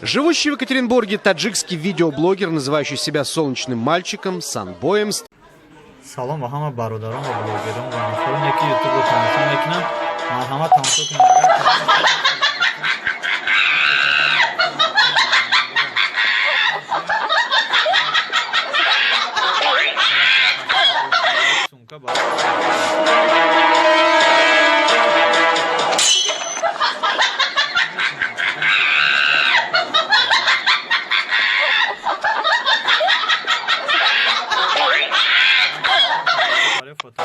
Живущий в Екатеринбурге таджикский видеоблогер, называющий себя солнечным мальчиком, Санбоем, Салом ба ҳама бародарон ва блогерон ва нафароне, ки ютубро тамошо мекунанд. Марҳамат, тамошо кунед, агар сумка барои фото.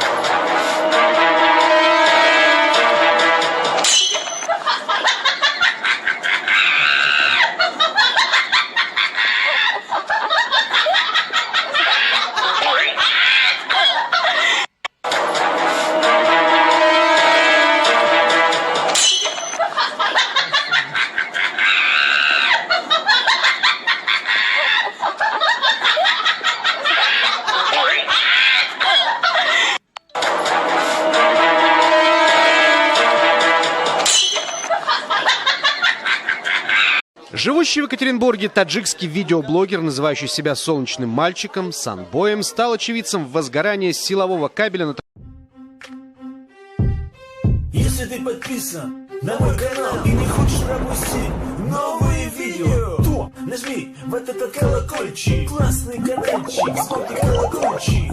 Живущий в Екатеринбурге таджикский видеоблогер, называющий себя солнечным мальчиком, Санбоем, стал очевидцем возгорания силового кабеля на Если ты подписан на мой канал и не хочешь пропустить новые видео, то нажми вот этот колокольчик. Классный каналчик, звонкий колокольчик.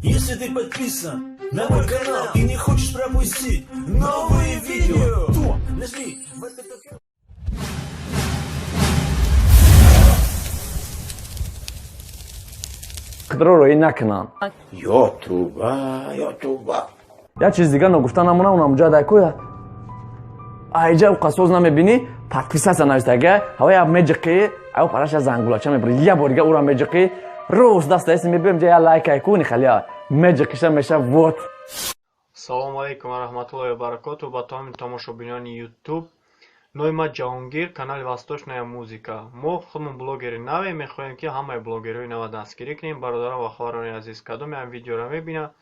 Если ты подписан на мой канал и не хочешь пропустить новые видео, то нажми вот этот колокольчик. Худро роӣ накунанд. Ё туба, ё туба. Як чиз дигар ногуфта намонам, унам ҷадайкоя айҷа қасоз намебинӣ, подписаться навистага, ҳавая меҷиқӣ, ав параша зангулача мебури, я бор дига ура меҷиқӣ, рост даста мебием ҷа я лайкай куни халия меҷиқиша меша, вот. Салому алайкум ва раҳматуллоҳи ва баракоту ба тамоми тамошобинони Ютуб. Номи ман Ҷаҳонгир, канали «Восточная музыка». Мо худмон блогери наве, мехоҳем, ки ҳамаи блогерҳои нава дастгирӣ кунем. Бародарон ва хоҳарони азиз, кадоме ҳам видеоро мебинад,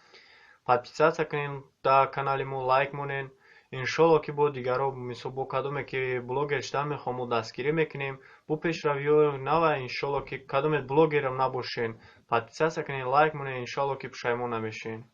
подписаться кунем дар канали мо, лайк монен. Иншолло, ки бо дигарро, мисол, бо кадоме ки блогер шудан мехоҳам, мо дастгирӣ мекунем бо пешравиҳои нава. Иншолло, ки кадоме блогерам набошен, подписаться кунем, лайк монен. Иншолло, ки пушаймон намешен.